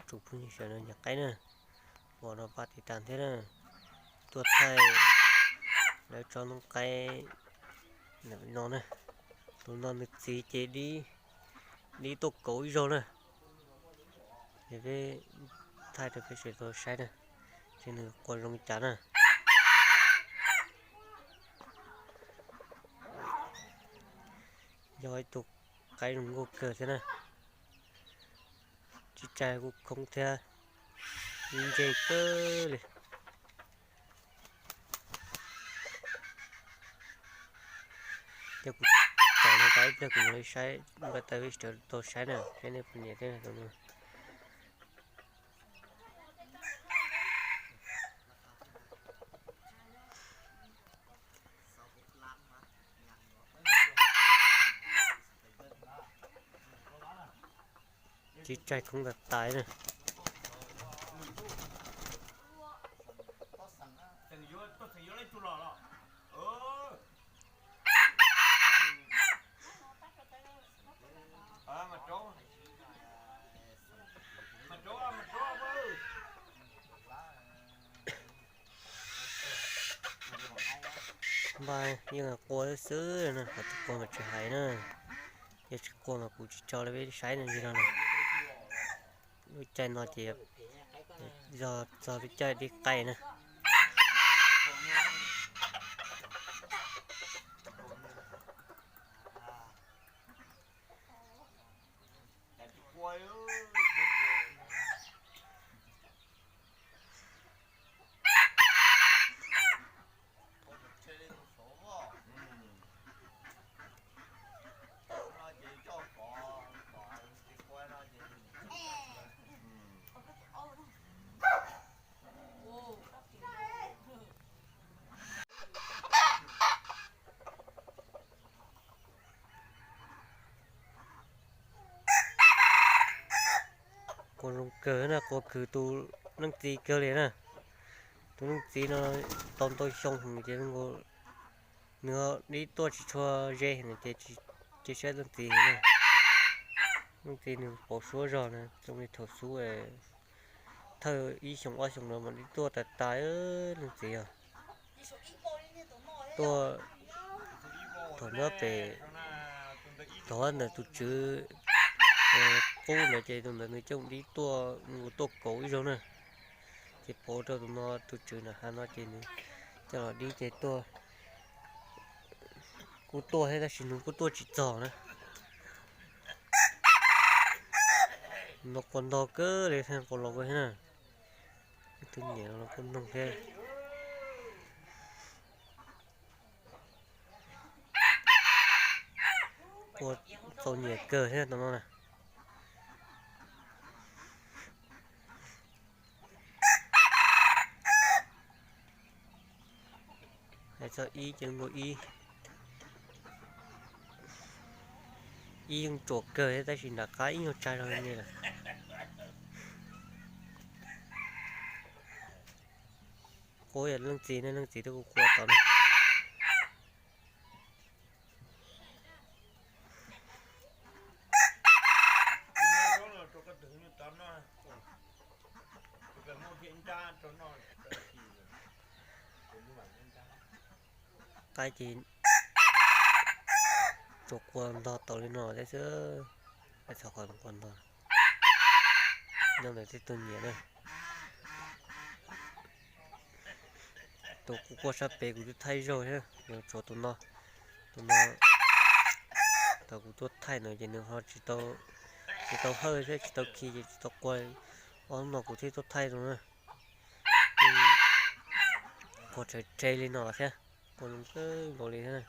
tsoom phooj ywg sawv daws nyiam qaib na, pom no pab tiv tas thiab na. Tuaj thaij lawv tso noob qaib no na. Tus no nws txiv ces dib tuaj kauv ib zaug na. Ces peb thaij rau peb sawv daws tau saib na, ces nws qua zoo li cas na. Yog ib tug qaib zoo nkauj kawg thiab na. Tsis tsaig kuj khoob thiab, ib ntse kawg li. Ces kuv tso no tas ib pliag kuv mam li saib npaj tawm peb sawv daws tau saib na, saib nej puas nyiam thiab. Tsis tsaig khoob tas tas na. Npaj yeej qua xwb na, qhov tsis qua mas tsis hais na. Yog tsis qua mas kuv tsis tso rau peb saib no li no na. Lub caij no ces yog txog lub caij dib qaij na. Qua zoo kawg na, qua khwv tus leej txiv kawg li na. Tus leej txiv no tau ntau xyoo ces nws dib tuaj tsis tshua ze heev ces tsis saib leej txiv heev na. Leej txiv nws pauv suab zog na, zoo li thaum xub thawj ib xyoos ob xyoos no mas dib tuaj tas tas leej txiv os. Tuaj thaum nyob pem tod ntawm tus tswv qub ntawd ces tus ntawd nws coj dib tuaj, nws tuaj kauv ib zaug na. Ces pauv rau tus no, tus tswv na ha no ces nws coj los dib ces tuaj, kuj tuaj thiab tab sis nws kuj tuaj tsis txog na. No qua ntog kawg li thiab, qua los kawg thiab na. Tus nyiam los kuj noog thiab. Qua txaus nyiam kawg thiab tus no na. Hais txog ib ces nkaus ib, ib yeej tsuas kawg thiab tab sis nram qab ib nyuag tsag zog li lawm. Qua yog leej txiv ne, leej txiv twb kuj qua tod na. Qaib ces tsuas qua ntog tau li no thiab xwb, hais txog qhov qua ntog. Nyob ntawm tej tug nyiam na. Tus kuv qua sab pem kuv twb thaij zaug thiab, yog tsuas tus no, tus no thaum kuv tuaj thaij no ces nws ho tsis tau, tsis tau hawj thiab tsis tau khi ces tsis tau qua. Ob hnub no kuv thiaj tuaj thaij no na. Qua tsawg tsawg li no thiab, qua zoo kawg nkaus li thiab.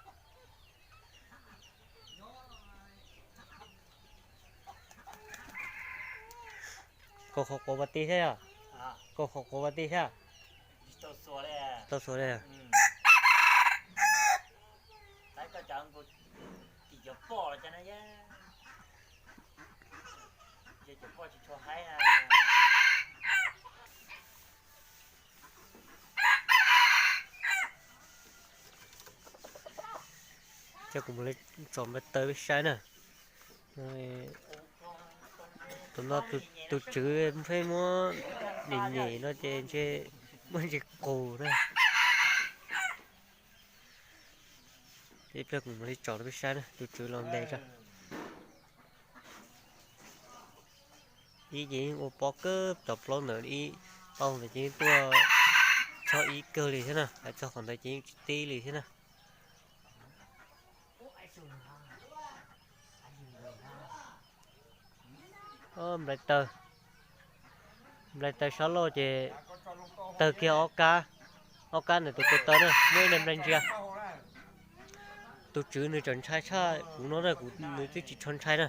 Koj qhov quav pas ti thiab yog? Koj qhov quav pas ti thiab? Tau xuas li. Ces kuv mus li tsom npaj taw peb saib na. No tus tswv pheej muab nyem nyem no ces ntshe muaj ntsis qus na. Ib pliag kuv mam li tsom rau peb saib na, tus tswv los ntes tso. Ib ces yeej ua pob kawg cov plaub ntawd ib, tau ntawd ces yeej tuaj tshov ib kawg li thiab na, hais txog qhov ntawd ces yeej tsis tib li thiab na. Nplai taws, nplai taws sab laug ces tawg kiag ob kab, ob kab ntawm tus ko taw na, muaj ib nplai ntsia. Tus tswv nws tseem ntshai tshaj kuv no na, kuv nws twb tsis tshua ntshai na.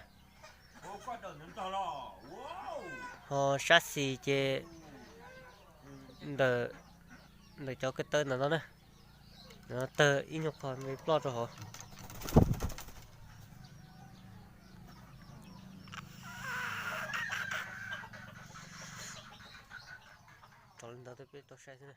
Ho sab xis ces ntawm, ntawm cov ko taw ntawm no na, tawg ib nyuag qho nws ploj rau hauv. Tso li ntawd peb tau saib xwb na.